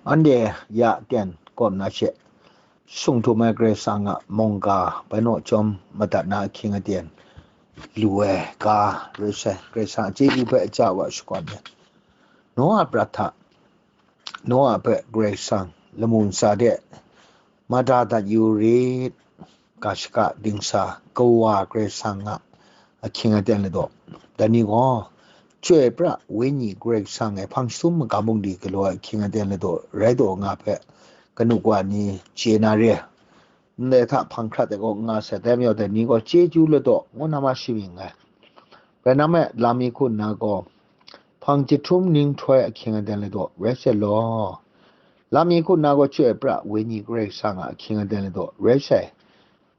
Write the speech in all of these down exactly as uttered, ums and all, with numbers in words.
Anhte ya ten kawm na she, sung htum ai Karai Kasang a mungga bai naw chyawm madat na ahkying aten lu ai ga rai sai. Karai Kasang a chyeju hpe aja wa shakawn ai. Noa prat hta, Noa hpe Karai Kasang lamu ntsa de mada dat yu rit, ga shaka dingsa kawa Karai Kasang a ahkying aten ladaw, dai ni gaw, Chyoi pra Wenyi Karai Kasang e hpang jahtum magam bungli galaw ai ahkying aten ladaw rai taw nga hpe, kanu kawa ni chye na re. Ndai hta hpang hkrat ai kaw n nga sai, dai majaw dai ni gaw chyeju ladaw ngu na ma shi mying ai. Rai nna me, lam mi hku nna gaw, hpang jahtum ning nhtoi ahkying aten ladaw rai sai law, lam mi hku nna gaw Chyoi pra Wenyi Karai Kasang a ahkying aten ladaw rai sai,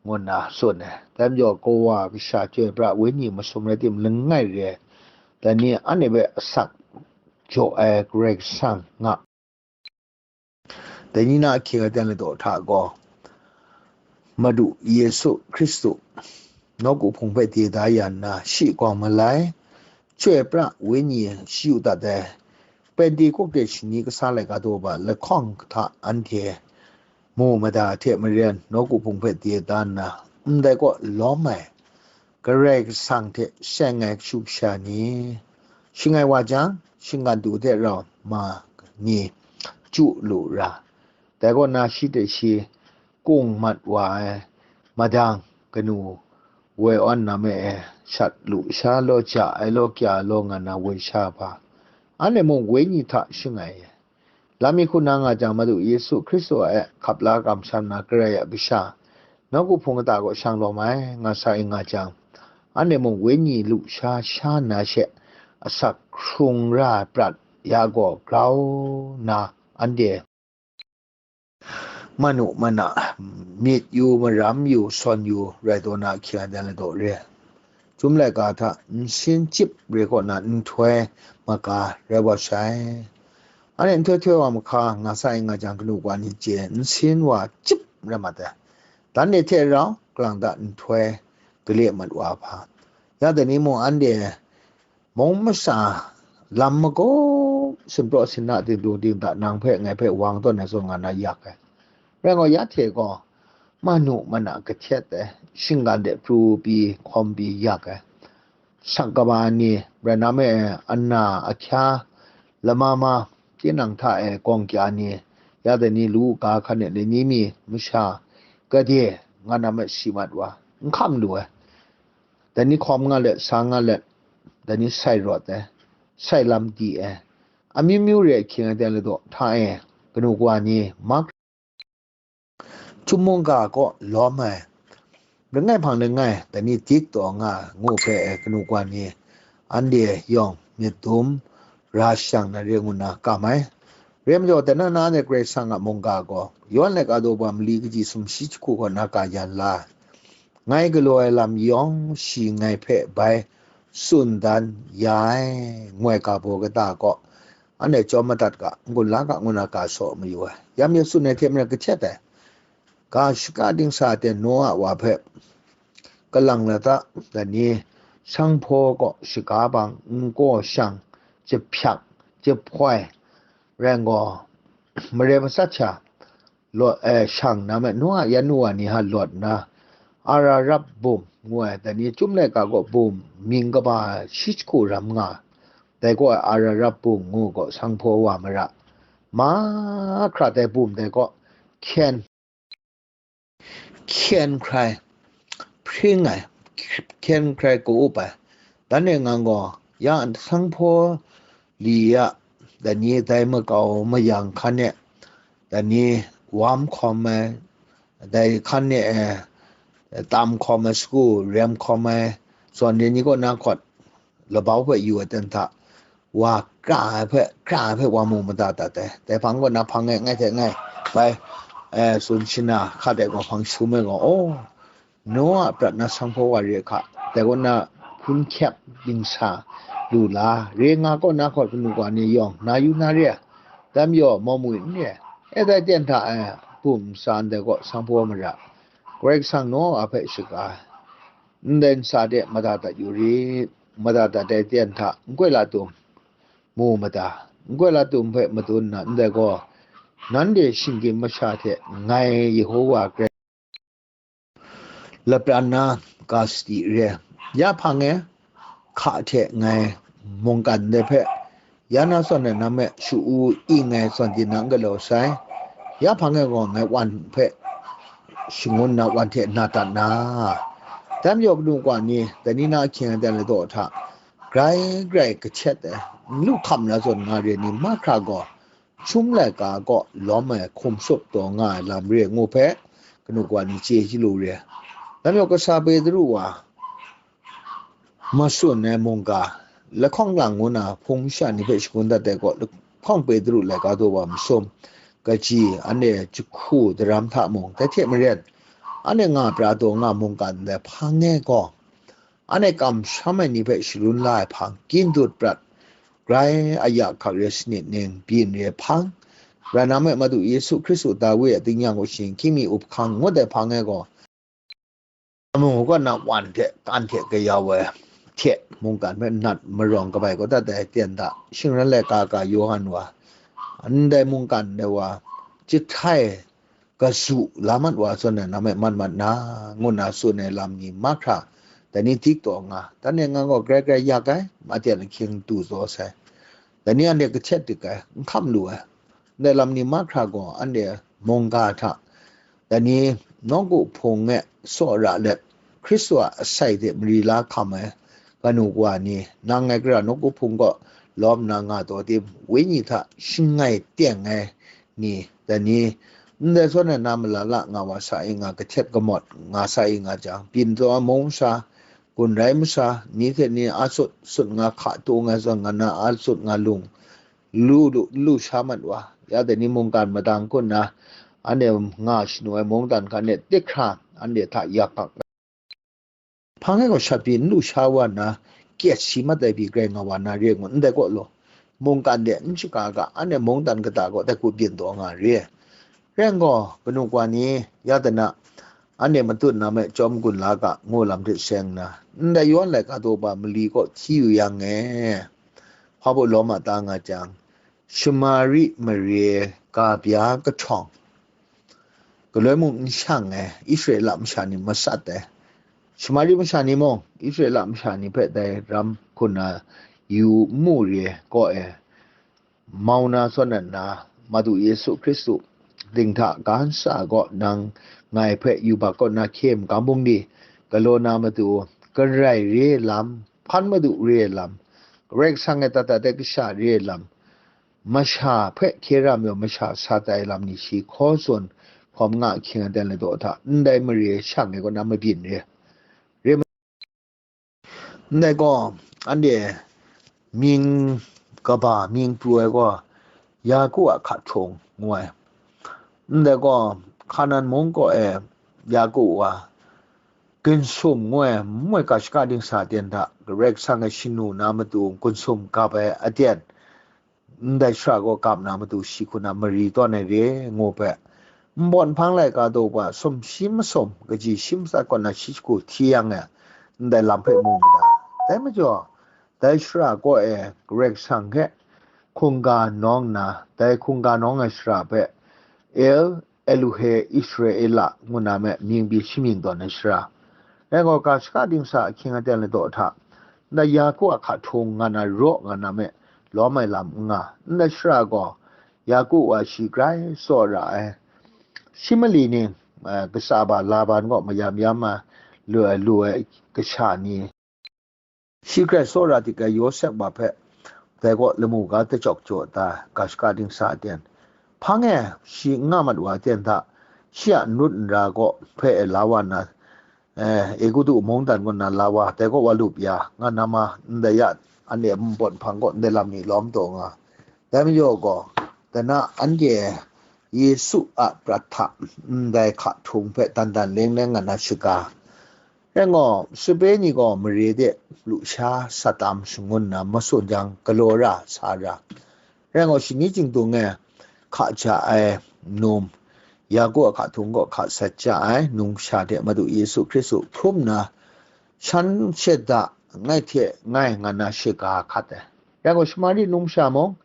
ngu nna tsun ai. Dai majaw, kawa kasha Chyoi pra Wenyi masum rai tim, langai re ai, dai ni anhte hpe asak jaw ai Karai Kasang nga, dai ni na ahkying aten ladaw hta gaw, Madu Yesu Hkristu nawku hpung hpe de da ya nna, shi gawng malai, Chyoi pra Wenyi shayu dat ai, Pentekote shani kasa laika daw ba lahkawng hta anhte mu mada hte maren, nawku hpung hpe de da nna, ndai kaw lawm ai Karai Kasang hte seng ai kashu kasha ni, shing ai wa jang, shinggan du hte rau ma ni, chyu lu ra, dai kaw na shi hte shi kung mat wa ai, madang kanu woi awn na me e, shat lu sha law, ja ai law, kya law nga na woi sha hpa, anhte mung Wenyi hta shing ai. Lam mi hku na nga jang, Madu Yesu Hkristu a e hkap la kamsham na Karai a kasha, nawku hpung kata kaw shang lawm ai, nga sa i nga jang, anhte mung Wenyi lu sha sha nna she asak hkrung ra prat ya gaw grau nna anhte manu mana, myit yu, maram yu, sawn yu, rai taw na ahkying aten ladaw re. Chyum laika hta nsin chyip re kaw na nhtoi maga rai wa sai. Anhte nhtoi htoi wa mahka nga sa i nga jang, kanu kawa ni chye, nsin wa chyip rai mat ai. Dan de hte rau, kalang ta nhtoi gale mat wa hpa, ya dai ni mung anhte mung masha lam magawp, sinpraw sinna, dingdung dingda, nang hpe ngai hpe wang tawn ai zawn nga na yak ai. Rai gaw, ya hte gaw, manu mana kahtet ai, shinggan de pru pyi hkawm pyi yak ai. Shang kaba ni, rai nna me, ana ahkya, lama ma, tinang hta e gawng kya ni, ya dai ni lu ga hkan e lani mi masha gade nga na me si mat wa, n hkam lu ai. Dai ni hkawm nga let, sa nga let, dai ni sai rawt ai, sai lam di ai, amyu myu re ahkying aten ladaw hta e, kanu kawa ni, mak Chyum mungga kaw lawm ai, langai hpang langai, dai ni dik taw nga ngu hpe, kanu kawa ni, anhte yawng myit dum ra shang na re ngu nna kam ai. Re majaw, dai na na de Karai Kasang a mungga gaw, Yawhan laika daw ba mali kaji sumshi jahku kaw na ka yan la ai. Ngai galaw ai lam yawng shi ngai hpe bai tsun dan ya ai, ngu ai ga baw kata kaw, anhte chyawm madat ga, n-gun la ga, ngu na ga saw mayu ai. Yam ya tsun ai hte maren kahtet ai. Ga shaka dingsa hte Noa wa hpe kalang lata, dai ni, sanghpaw kaw shaga bang, nkaw shang, jahpyak, jahpoi, rai gaw, mare matsat sha, lawt, eh, shang na me, Noa yan nu wa ni ha lawt nna, Ararat bum ngu ai, dai ni, Chyum laika gaw bum mying kaba shi jahku ram nga, dai gaw Ararat bum ngu gaw sanghpaw wa mara, mahkra dai bum dai gaw hkyen, hkyen hkrai hpring ai, hkyen hkrai ka-up ai. Dan e ngang gaw, ya sanghpaw li a, dai ni dai makau mayang hkan e, dai ni wam hkawm ai, dai hkan e, eh, tam hkawm ai, sagu rem hkawm ai, zawn re ni kaw na hkawt, labau hpe yu ai ten hta, wa kra ai hpe, kra ai hpe wa mu mada dat ai. Dai hpang kaw na hpang e ngai hte ngai bai, eh, tsun shana hka de gaw hpang shum ai gaw, oh, Noa prat na sanghpaw wa re hka, dai kaw na hpun hkyep dingsa lu la, re nga kaw na hkawt kanu kawa ni yawng na yu na re ai, dai majaw mawmwi n re ai. E dai ten hta e, bum ntsa ndai kaw sanghpaw mara, Karai Kasang Noa hpe shaga ai. Ndai ntsa de mada dat yu rit, mada dat ai ten hta n koi la tum, mu mada, n koi la tum hpe madun nna, ndai gaw nanhte shinggyim masha hte ngai Yehowa Karai lapran na ga sadi re. Ya hpang e, hka hte ngai mungkan de hpe, ya na zawn e nam e shu-u ing ai zawn di na n galaw sai. Ya hpang e gaw ngai wan hpe shangun na wan hte na dat na, dai majaw kanu kawa ni, dai ni na ahkying aten ladaw hta, grai grai kahtet ai, n lu hkam na zawn nga re ni mahkra gaw, Chyum laika kaw lawm ai hkum shut taw nga ai lam re ngu hpe, kanu kawa ni chye chyalu re. Dai majaw kasa Petru wa matsun ai mungga, lahkawng lang ngu na hpung masha ni hpe shangun dat ai gaw, lahkawng Petru laika daw wa masum, kaji, anhte jahku daram hta mung, dai hte maren, anhte nga pra taw nga mungkan ndai hpang e gaw, anhte kamsham ai ni hpe shalun la ai hpang, kyin dut prat, grai aya hkak re sanit ning byin re hpang, Karai na me Madu Yesu Hkristu Dawi a tingnyang kaw shing hkying mi up hkang ngut ai hpang e gaw, amu kaw na wan hte kan hte kayau ai hte mungkan hpe nat marawng kabai kau dat ai ten da, shingran laika ka Yawhan wa, ndai mungkan de wa, jahtai kazu la mat wa zawn e nam e mat mat na, ngu na tsun ai lam ni mahkra, dai ni dik taw nga, dan e nga gaw grai grai yak ai, aten ahkying du zaw sai, dai ni anhte kahtet dik ai, n hkam lu ai, ndai lam ni mahkra gaw anhte mungga hta, dai ni nawku hpung e tsawra let, Hkristu a asai hte mari la hkam ai kanu kawa ni, nang ngai gara nawku hpung kaw lawm na nga taw tim, wenyi hta shangai teng ai ni, dai ni, ndai zawn e na malala nga wa sa i nga, kahtet kamawt nga sa i nga jang, byin taw ai mung masha, gun rai masha, ni hte ni a sut sut nga hka tung ai zawn nga na a sut nga lung, lu lu, lu sha mat wa, ya dai ni mungkan madang kun na, anhte nga shanu ai mungdan hkan e tik hkra, anhte hta yak hkak hpang e gaw shat pyi n lu sha wa nna, kyet si mat ai pyi grai nga wa na re ngu, ndai kaw law, mungkan de n shaga ga, anhte mungdan kata gaw dai hku byin taw nga re. Rai nme gaw, kanu kawa ni, ya dana, anhte matut na me chyawm gun la ga, ngu lam hte seng nna, ndai yawn laika daw ba mali kaw hti yu yang e, hpa baw lawm a ta nga jang, Shamari mare ga bya kahtawng, galoi mung n shang ai Israela masha ni masat ai. Shamari masha ni mung, Israela masha ni hpe dai ram hku na yu n mu re kaw e, mau na sawn nna, Madu Yesu Hkristu dinghta ga nsa gaw nang ngai hpe yubak kaw na hkye magam bungli, galaw na matu, karai re ai lam, hpan madu re ai lam, Karai Kasang e dat dat ai kasha re ai lam, masha hpe hkye ra majaw masha sa tai lam ni shi hkaw tsun hkawm nga ahkying aten ladaw hta, ndai mare shang ai kaw na mabyin re. Re ndai gaw, anhte mying kaba mying pru ai gaw, Yaku a hka htung ngu ai. Ndai gaw, Hkanan mung kaw e Yaku wa, Ginsum ngu ai, nmu ai ga shaka dingsa aten hta, Karai Kasang e shanu na matu ginsum gap ai aten, ndai shara gaw gap na matu shi hku na mari tawn ai re, ngu hpe, npawt nhpang laika daw wa sumshi masum kaji shi matsat kaw na shi shagu hti yang e, ndai lam hpe mu mada. Dai majaw, dai shara kaw e Karai Kasang hpe hkungga nawng nna, dai hkungga nawng ai shara hpe El Elohe Israela ngu na me mying pyi shamying tawn ai shara. Rai gaw, ga shaka dingsa ahkying aten ladaw hta, ndai Yaku a hka htung nga na raw nga na me lawm ai lam n nga. Ndai shara gaw, Yaku wa shi grai tsawra ai, shi mali ning, eh, kasa ba Laban kaw mayam yam ai, lu ai, lu ai kasha ni, shi grai tsawra dik ai Yawsep wa hpe, dai kaw lamu ga dachyawk jaw da, ga shaka dingsa aten, hpang e shi n nga mat wa aten hta, shi a n-, nut n-, ra kaw hpe e la wa nna, eh, Egutu mungdan kaw na la wa, dai kaw wa lup ya, nga na ma, ndai ya, anhte npawt nhpang kaw ndai lam ni lawm taw nga. Dai majaw gaw, dana anhte Yesu a prat hta ndai hka htung hpe dan dan leng leng nga na shaga. Rai gaw, sape ni gaw mare de lusha satam shangun na masun jang galaw ra sa ra. Rai gaw, shani chyingdung e hka ja ai num, Yaku a hka htung gaw hka sat ja ai numsha hte Madu Yesu Hkristu hkrum nna, shan shada ngai hte ngai nga na shaga hkat ai. Rai gaw, Shamari numsha mung,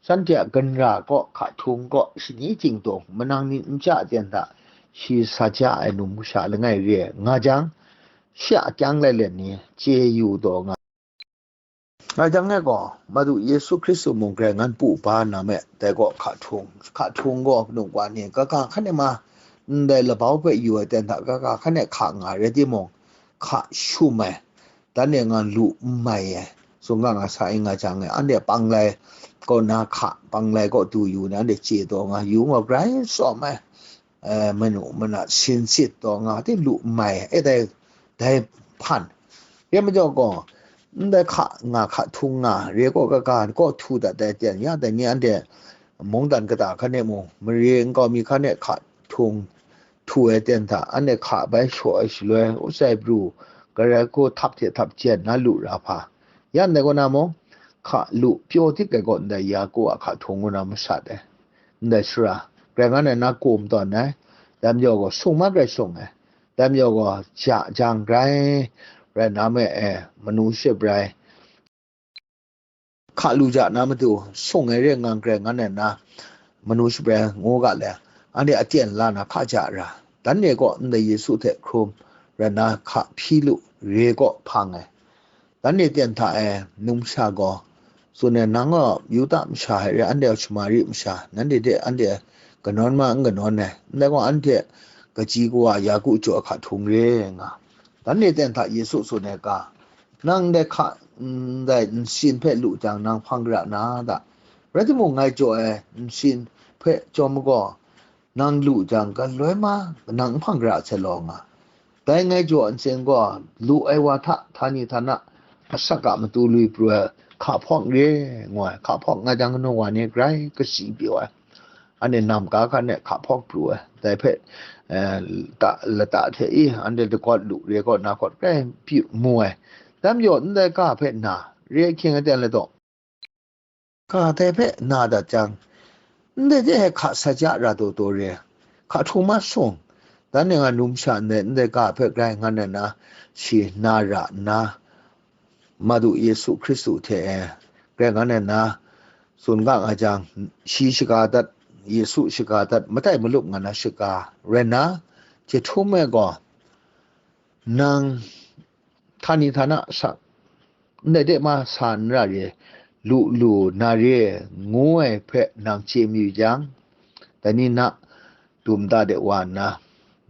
shanhte a ganra kaw, hka htung kaw, shani chyingtung, manang myit n chya ten hta, shi sa ja ai numsha langai re ai nga jang, shi a akyang lai let ni, chye yu taw nga. Nga jang e gaw, Madu Yesu Hkristu mung Karai Ngan pu ba na me, dai gaw hka htung, hka htung gaw kanu wa ni, kaga hkan e ma, ndai labau hpe yu ai ten hta, kaga hkan e hka nga rai timung, hka shum ai, dan e nga lu n mai ai, sumga nga sa i nga jang e, anhte panglai kaw na hka, panglai kaw du yu na, anhte chye taw nga, yu nga grai tsawm ai, eh, manu mana sin sit taw nga, ti lu n mai ai, e dai, dai hpan. Re majaw gaw, ndai hka nga, hka htung nga, re kaw kaga kaw htu dat dai ten, ya dai ni anhte mungdan kata hkan e mung, mare nkau mi hkan e hka htung htu ai ten hta, anhte hka bai shaw ai shaloi, usai pru, garai hku htap hte htap jen na lu ra hpa. Ya ndai kaw na mung, hka lu pyaw dik ai kaw ndai ya kaw a hka htung ngu na masat ai. Ndai sara, Karai Ngan e na kum tawn ai, dai majaw gaw sung ma grai sung ai, dai majaw gaw ja jang grai rai na me e, manu ship rai, hka lu ja na matu, sung ai re ngang Karai Ngan e na, manu ship rai ngu ga le, anhte aten la na hka ja ra, dan e kaw ndai Yesu hte hkrum rai na hka hpyi lu, re kaw hpang ai. Dan e ten hta e, numsha gaw, tsun ai, nang gaw Yuda masha hte re, anhte gaw Shamari masha, nanhte hte anhte kanawn ma n kanawn ai, ndai gaw anhte kaji kawa ya ku jaw hka htung re nga. Dan e ten hta Yesu tsun ai ga, nang ndai hka, ndai nsin hpe lu jang, nang hpang gara na da? Rai timung, ngai jaw ai nsin hpe chyawm gaw, nang lu jang, galoi ma, nang n hpang gara ai sai law nga. Dai ngai jaw nsin gaw, lu ai wa hta htani htana asak a matu lui pru ai hka hpawk re, ngu ai. Hka hpawk nga jang, kanu wa ni grai kasi pyaw ai. Anhte nam ga hkan e hka hpawk pru ai. Dai hpe, eh, lata, lata hte i, anhte dagawt lu re kaw na kaw grai pyi mu ai. Dai majaw, ndai ga hpe na, re ahkying aten le daw, ga dai hpe na dat jang, ndai de hka sa ja ra taw taw re, hka htung ma sung, dan e nga numsha ndai, ndai ga hpe Karai Ngan e na shi na ra nna, Madu Yesu Hkristu hte e, Karai Ngan e na tsun ga nga jang, shi shaga dat, Yesu shaga dat, matai malup nga na shaga rai nna, jahtum e gaw, nang htani htana asak, ndai de ma sa n ra re, lu lu na re, ngu ai hpe nang chye mayu jang, dai ni na dum da de wa nna,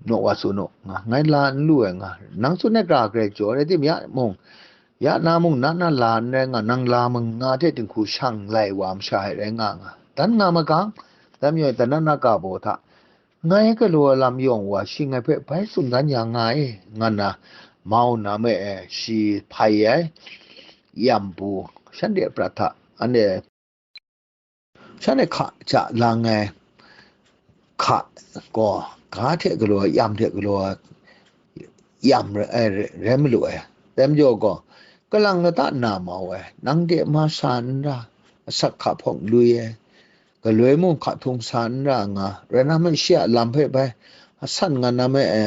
naw wa tsun u nga, ngai la n lu ai nga, nang tsun ai ga grai jaw rai tim, ya mung, ya na mung, na na la n rai nga, nang la mung nga hte dinghku shang lai wa masha ai rai nga nga, dan nga magang, dan majaw, dan na na ga baw hta, ngai galaw ai lam yawng wa shi ngai hpe bai tsun dan ya nga e, nga nna, mau na me e, shi hpai ai yam bu, shanhte a prat hta, anhte, shanhte hka ja lang ai hka gaw, ga hte galaw ai yam hte galaw ai yam rai, rai, rai malu ai. Dai majaw gaw, kalang lata na mau ai, nang de ma sa n ra, asak hka hpawk lui ai, galoi mung hka htung sa n ra nga, rai na me, shi a lam hpe bai asan nga na me e,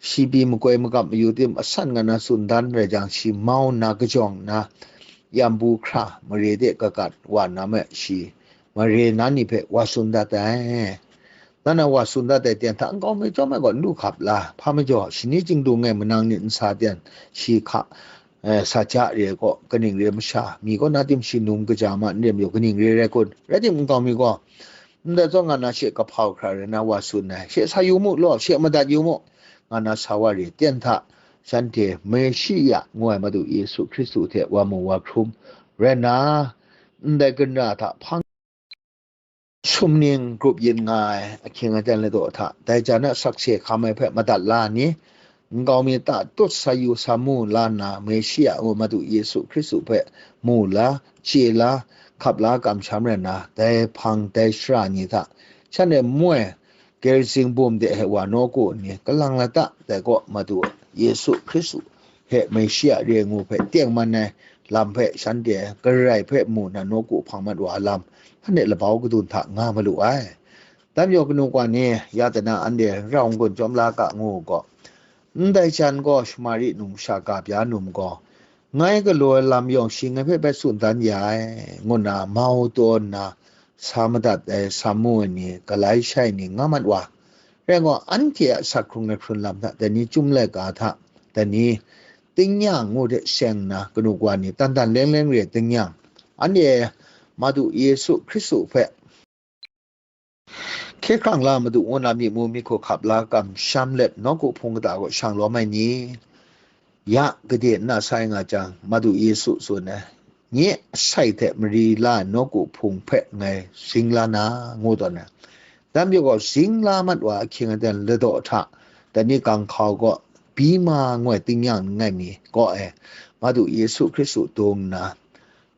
shi pyi makoi magap mayu tim, asan nga na tsun dan rai jang, shi mau nna kajawng nna, yam bu hkra mare de kagat wa na me, shi mare na ni hpe wa tsun dat ai. Dan na wa tsun dat ai ten hta, nkau mi chyawm ai gaw n lu hkap la, hpa majaw, shani chyingdung e manang myit n sa ten, shi hka, eh, sa ja re ai gaw, kaning re ai masha, mi kaw na tim shi num kaja ma n re majaw, kaning re rai kun? Rai tim, nkau mi gaw, ndai zawn nga na she kahpau hkra rai na wa tsun ai, she sa yu mu law, she madat yu mu, nga na sa wa re, ten hta, shanhte Meshiya ngu ai Madu Yesu Hkristu hte wa mu wa hkrum rai nna, ndai ganra hta hpang sumning grup yin nga ai ahkying aten ladaw hta, dai jan a sakse hkam ai hpe madat la ni, nkau mi ta tut sa yu sa mu la nna, Meshiya ngu Madu Yesu Hkristu hpe mu la, chye la, hkap la, kamsham rai nna, dai hpang dai shara ni hta, shanhte moi, Gerizim bum de he wa nawku ni, kalang lata dai gaw Madu Yesu Hkristu he Meshiya re ngu hpe tengman ai lam hpe shanhte garai hpe mu na nawku hpang mat wa ai lam, shanhte labau kadun hta nga malu ai. Dai majaw kanu wa ni, ya tana anhte rau n-gun chyawm la ga ngu gaw, ndai jan gaw Shamari num sha ga bya num gaw, ngai galaw ai lam yawng shi ngai hpe bai tsun dan ya ai, ngu nna mau taw nna, sa madat ai, sa mu ai ni, galai shai ni nga mat wa. Rai gaw, anhte a asak hkrung ai hkrun lam hta, dai ni chyum laika hta, dai ni tingnyang ngu hte seng nna, kanu kawa ni, dan dan leng leng re ai tingnyang, anhte Madu Yesu Hkristu hpe hkye hkrang la Madu ngu na myi mu myi hku hkap la kamsham let, nawku hpung kata kaw shang lawm ai ni, ya gade nna sai nga jang, Madu Yesu tsun ai, nye asai hte mari la ai nawku hpung hpe ngai zing la na, ngu tawn ai. Dan majaw gaw, zing la mat wa ahkying aten ladaw hta, dai ni ganghkau gaw, bima ngu ai tingnyang langai mi kaw e, Madu Yesu Hkristu dung nna,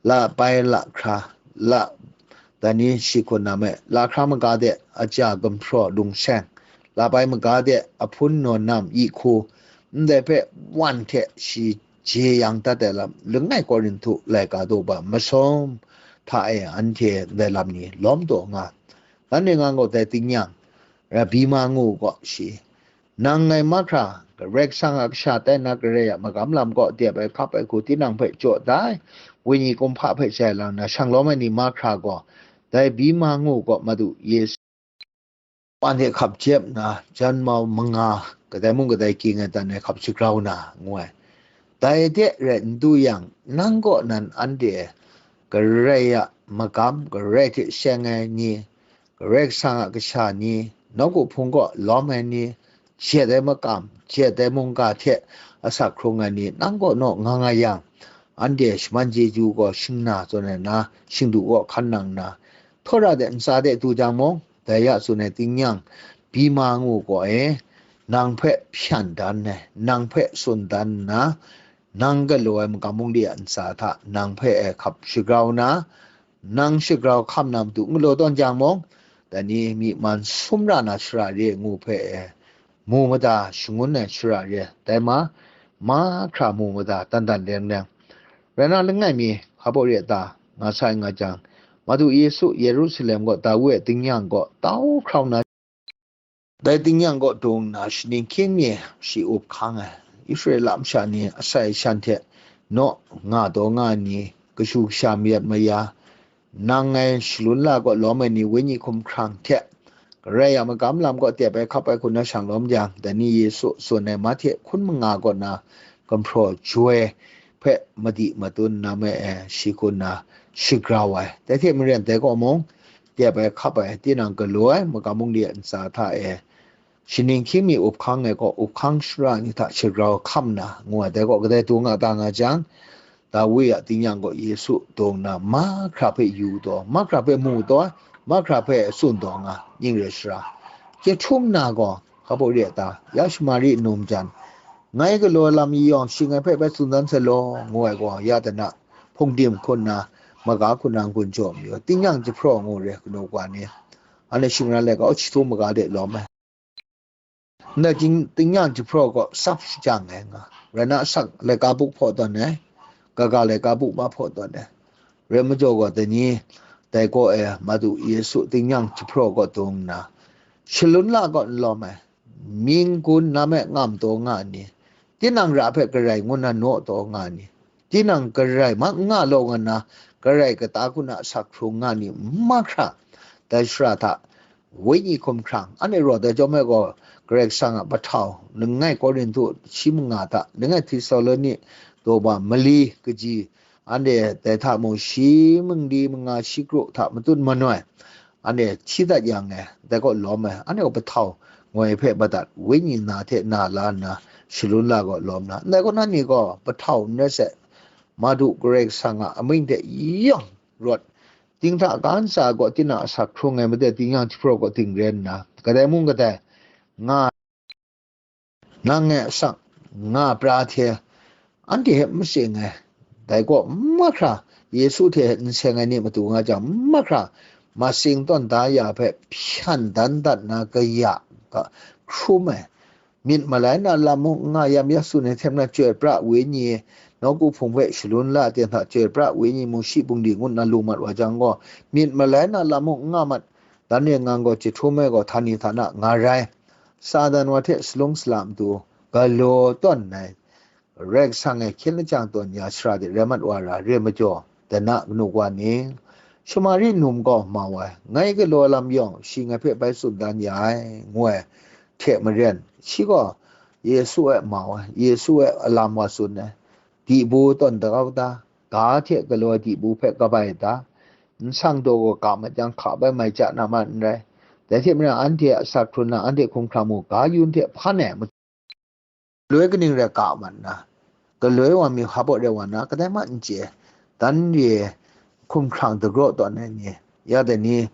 la bai lahkra, la, dai ni shi hkun na me, lahkra maga de aja gumhpraw lungseng, la bai maga de ahpun nawn nam yi hku, ndai hpe wan hte shi jeyang dat ai lam, langai Korinhtu laika daw ba masum hta e anhte ndai lam ni lawm taw nga. Dan e nga gaw dai tingnyang, Rabi ma ngu gaw shi, nang ngai mahkra, Karai Kasang a kasha tai na Karai a magam lam kaw dep ai hkap ai hku tinang hpe jaw da ai, wenyi kumhpa hpe jai lang na shang lawm ai ni mahkra gaw, dai bima ngu gaw Madu Yesu, anhte hkap jep nna, jan mau manga, kadai mung kadai ging ai dan ai hkap shagrau na, ngu ai. Dai de rai n du yang, nang kaw nan anhte Karai a magam, Karai hte seng ai ni, Karai Kasang a kasha ni, nawku hpung kaw lawm ai ni, jet ai makam, jet ai mungga hte asak hkrung ai ni, nang kaw naw nga nga yang, anhte shaman chyeju gaw shingna zawn ai na, shingdu kaw hkan nang nna, htawra de ntsa de du jang mung, dai ya tsun ai tingnyang, bima ngu gaw e, nang hpe hpyan dan ai, nang hpe tsun dan nna, nang galaw ai magam bungli a ntsa hta nang hpe e hkap shagrau na, nang shagrau hkam na matu n galaw tawn jang mung, dai ni myi man sumra na shara re ai ngu hpe e, mu mada shangun ai shara re ai, dai ma, mahkra mu mada dan dan leng leng. Rai na langai mi, hpa baw re a ta, nga sai nga jang, Madu Yesu Yerusalem kaw Dawi a tingnyang kaw tau hkrau na, dai tingnyang kaw dung nna, shaning hkying mi shi up hkang ai, Israela masha ni asai shan hte naw nga taw nga ai ni, kashu kasha mayat maya, nang ngai shalun la kaw lawm ai ni wenyi hkumhkrang hte, Karai a magam lam kaw dep ai hkap ai hku na shang lawm yang, dai ni Yesu tsun ai Mahte hkun manga kaw na gumhpraw joi hpe madi matun na me e shi hku na shagrau ai. Dai hte maren dai kaw mung, dep ai hkap ai, tinang galaw ai magam bungli a ntsa hta e, shaning hkying mi up hkang ai kaw, up hkang shara ni hta shagrau hkam na, ngu ai, dai kaw kadai dung a ta nga jang, Dawi a tingnyang gaw Yesu dung nna, mahkra hpe yu taw, mahkra hpe mu taw, mahkra hpe tsun taw nga, ning re shara. Jahtum na gaw, hpa baw re a ta, ya shamari num jan, ngai galaw lam yawng shi ngai hpe bai tsun dan sai law, ngu ai gaw, ya dana, hpungdim hku nna, maga hku nna n-gun jaw mayu, tingnyang jahpraw ngu re, kanu kawa ni, anhte shingran laika, hti htum maga de lawm ai. Ndai ting-, tingnyang jahpraw gaw tsap shajang ai nga, rai na, asak laika buk hpaw tawn ai, kaga laika buk ma hpaw tawn ai. Rai majaw gaw, dai ni, dai kaw e Madu Yesu tingnyang jahpraw kaw dung nna, shalun la kaw n lawm ai, mying gun na me ngam taw nga ai ni, tinang ra hpe Karai ngu na naw taw nga ai ni, tinang Karai ma n nga law nga na, Karai kata hku na asak hkrung nga ai ni mahkra, dai shara hta, wenyi hkumhkrang, anhte rawt ai chyawm e gaw, Karai Kasang a pahtau, langai Korinhtu shi manga hta, langai Htesaloni daw ba mali kaji, anhte dai hta mung shi mungli manga shi kru hta matut manoi, anhte hti dat yang e, dai kaw lawm ai, anhte gaw pahtau ngoi hpe madat, wenyi na hte na la nna, shalun la kaw lawm na, ndai kaw na ni gaw pahtau n rai sai, Madu Karai Kasang a amying hte yawng rawt, dinghta ga ntsa gaw tinang asak hkrung ai made tingnyang jahpraw kaw dingren nna, kadai mung kadai nga, nang e asak nga pra hte, anhte hpe n matsing ai, dai kaw mahkra, Yesu hte n seng ai ni matu nga jang, mahkra matsing tawn da ya hpe hpyan dan dat na kaya ga hkrum ai, myit malai na lam mung n nga, yam ya tsun ai hte maren chyoi pra wenyi, nawku hpung hpe shalun la ten hta chyoi pra wenyi, mushi bungli ngut na lu mat wa jang gaw, myit malai na lam mung n nga mat, dan e ngang gaw jahtum e gaw htani htana nga rai, Satan wa hte salung sala matu galaw tawn ai, Karai Kasang e hkyen lajang tawn ya shara de rai mat wa ra re majaw, dana kanu kawa ni, Shamari num gaw mau ai, ngai galaw lam yawng shi ngai hpe bai tsun dan ya ai, ngu ai hte maren, shi gaw Yesu e mau ai, Yesu e a lam wa tsun ai, dibu tawn da kau ta, ga hte galaw ai dibu hpe kabai ta, nsang daw gaw ga mat yang hka bai mai chya na ma n rai. Dai hte maren, anhte a asak hkrun na anhte hkumhkrang mung ga yun hte hpan ai, galoi kaning rai ka mat nna, galoi wa mi hpa baw rai wa na, kadai ma n chye, dan re hkumhkrang dagraw tawn ai ni, ya dai ni,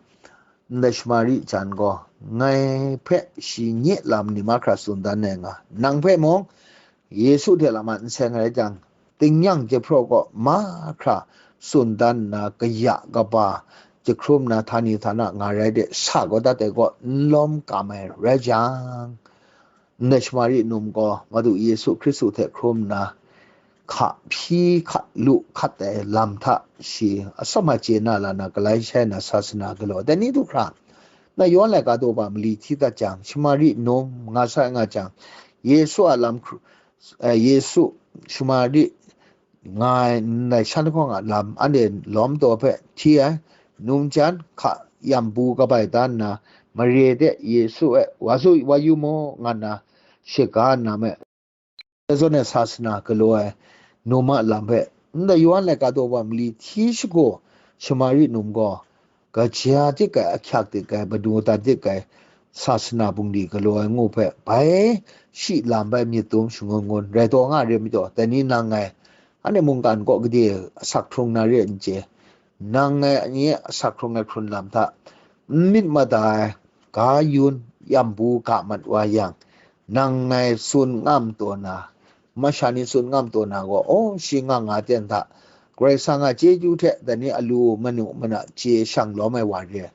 ndai Shamari jan gaw, ngai hpe shi nye lam ni mahkra tsun dan ai nga, nang hpe mung, Yesu hte lam a n seng rai jang, tingnyang jahpraw kaw mahkra tsun dan nna, kaya kaba jahkrum na, htani htana nga rai de, sa kau dat ai kaw n lawm kam ai rai jang, ndai Shamari num gaw Madu Yesu Hkristu hte hkrum nna, hka hpyi hka lu hkat ai lam hta shi atsawm a chye na la na, galai shai na sasana galaw ai. Dai ni du hkra, na yawn laika daw ba mali hti dat jang, Shamari num nga sai nga jang, Yesu a lam hkru-, eh, Yesu Shamari nga ai ndai shan lahkawng a lam anhte lawm taw hpe hti ai, num jan hka yam bu kabai dan nna, mare de Yesu e, "Wa su, wa yu mu," nga nna shaga nna me, zawn ai sasana galaw ai num a lam hpe, ndai yawn laika daw ba mali hti shagu Shamari num gaw, kaja dik ai, ahkyak dik ai, manu dan dik ai, sasana bungli galaw ai ngu hpe, bai shi lam bai myit dum shangun ngun rai taw nga re majaw, dai ni nang ngai, anhte mungkan kaw gade asak hkrung na re n chye, nang ngai ni asak hkrung ai hkrun lam hta, n myit mada ai, ga yun yam bu ga mat wa yang, nang ngai tsun ngam taw na, masha ni tsun ngam taw na gaw, aw, shi nga nga ten hta, Karai Kasang a chyeju hte dai ni alu manu mana chye shang lawm ai wa re,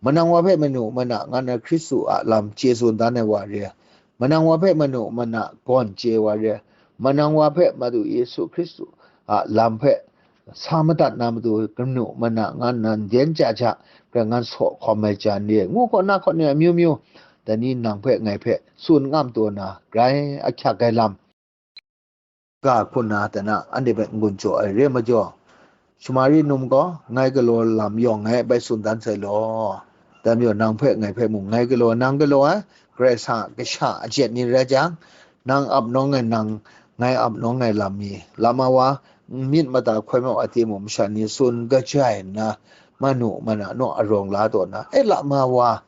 manang wa hpe manu mana nga na Hkristu a lam chye tsun dan ai wa re, manang wa hpe manu mana gawn chye wa re, manang wa hpe Madu Yesu Hkristu a lam hpe sa madat na matu manu mana nga na nden ja ja, grai ngan saw hkawm ai jan re, ngu kaw na kaw ni amyu myu, dai ni nang hpe ngai hpe tsun ngam taw na, grai ahkyak ai lam ga hku na, dai na, anhte hpe n-gun jaw ai re majaw, Shamari num gaw ngai galaw lam yawng ngai bai tsun dan sai law. Dai majaw, nang hpe ngai hpe mung ngai galaw, nang galaw ai, Karai Kasang a kasha a jet ni rai jang, nang ap nawng ai nang, ngai ap nawng ai lam mi, lama wa, n myit mada hkoi mau a timung, masha ni tsun kajai nna, manu mana naw arawng la taw na, e lama wa,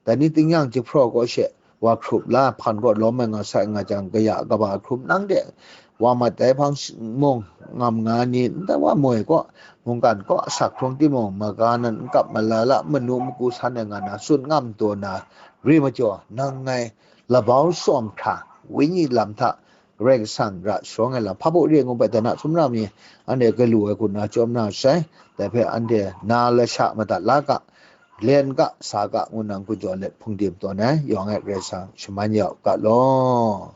dai ni tingnyang jahpraw kaw she, wa hkrup la, hpan kaw lawm ai nga sai nga jang, kaya kaba hkrum nang de, wa mat dai hpang mung, ngam nga ni, ndai wa moi kaw, mungkan kaw asak hkrung timung, maga nan n kap malala, manu maku san ai nga na, tsun ngam taw na, re majaw, nang ngai labau tsawm hkra, wenyi lam hta, Karai Kasang ra sharawng ai lam, hpa baw re ngu bai, dai na sumra mi, anhte galu ai hku na chyawm na sai, dai hpe anhte na lasha madat la ga, len ga, sa ga, ngu nang hku jaw let hpung dim tawn ai, yawng ai Karai Kasang shaman ya u ga law.